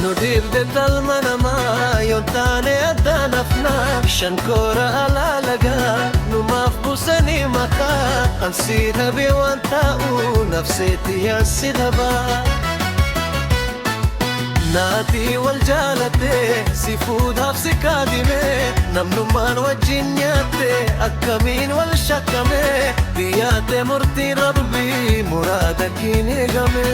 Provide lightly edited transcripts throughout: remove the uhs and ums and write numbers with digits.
Nu dibde talma namaa yoon taane addaan hafnaa shankoora alaa lagaa numaaf buusanii maqaa ansi dhabee waan taa'u nafseetti yaansi dhabaa. Naati wal jaalate si fuudhaaf si kaadhime namnummaan wajjin nyaatte akkamiin wal shakkame biyyaate murtiin rabbii muraada kiin eegame.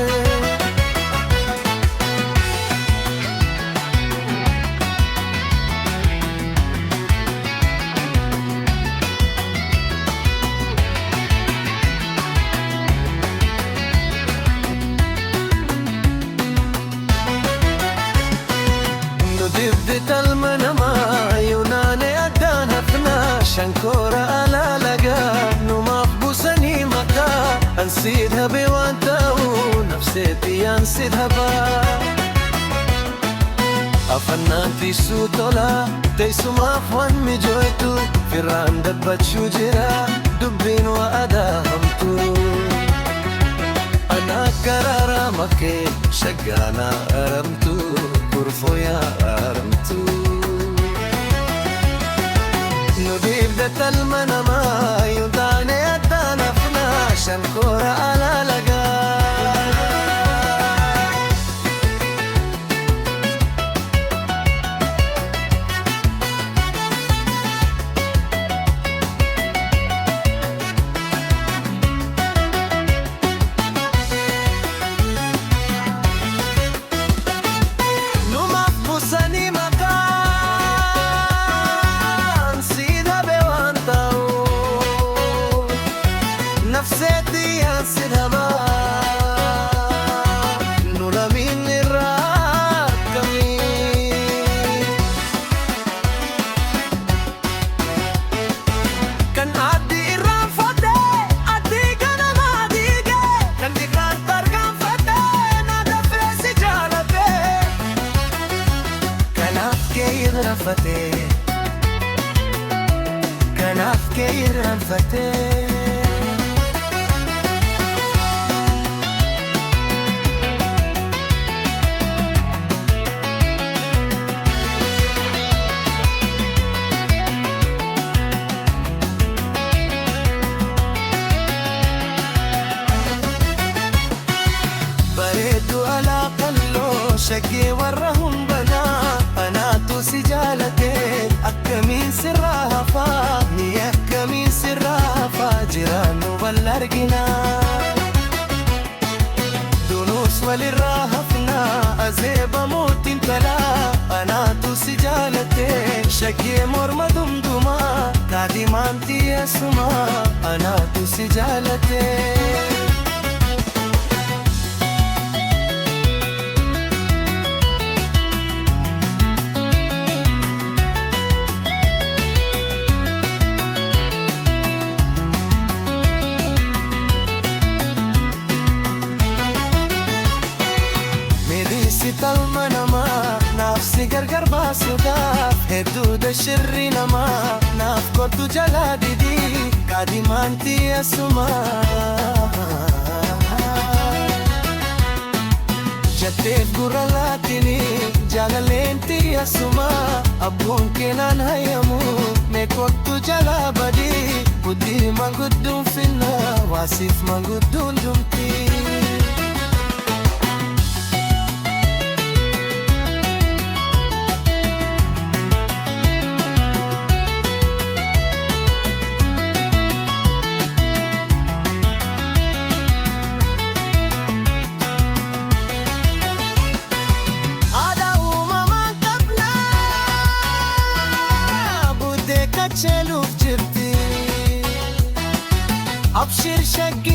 Nu dibde talma namaa yoonaane addaan hafnaa shankoora alaa lagaa numaaf buusanii maqaa ansi dhabe waan ta'u nafseetti yaansi dhabaa. Afannaan tiisuu tola teessumaaf waan mijooytu firraan dabbachuu jira dubbiin wa'adaa hamtu. Ana karaara makee shaggaana aramtu kurfooyaa aramtu. Nu dibde talma namaa yoo taane addaan hafnaa shankoora alaa lagaa. Numaaf buusanii maqaan si dhabe waan ta'u nafseetti yaansi dhabaa nu lamiin irraa akkamii. Kan adii irraanfate adii ganamaa diige kan dhiqaan tarkaanfate na dafee si jaalate. Kanaaf kee irraanfate kanaaf kee irraanfate. Bareedduu alaa qalloo shaggee warra humbanaa anaatu si jaalate akkamiin sirraa hafaa ni akkamiin sirraa hafaa jiraannu wal arginaa. Dunuus walirraa hafnaa azeeba mootiin talaa anaatu si jaalate shaggee morma dumdumaa kaadhimaan xiyyeessumaa anaatu si jaalate. Meediisi talma namaa naaf si gargar baasuudhaaf hedduudha shirri namaa naaf kottu jalaa didii kaadhimaan xiyyeessumaa. Jetteef gurra laatinii jaalaleen xiyyeessumaa abboon keenan hayyamu mee kottu jalaa badii buddii mangudduun finnaa waasiif mangudduun dhumtii. Aadaa uumamaan qabnaa buddee qajeeluuf jirti. Abshir shaggii.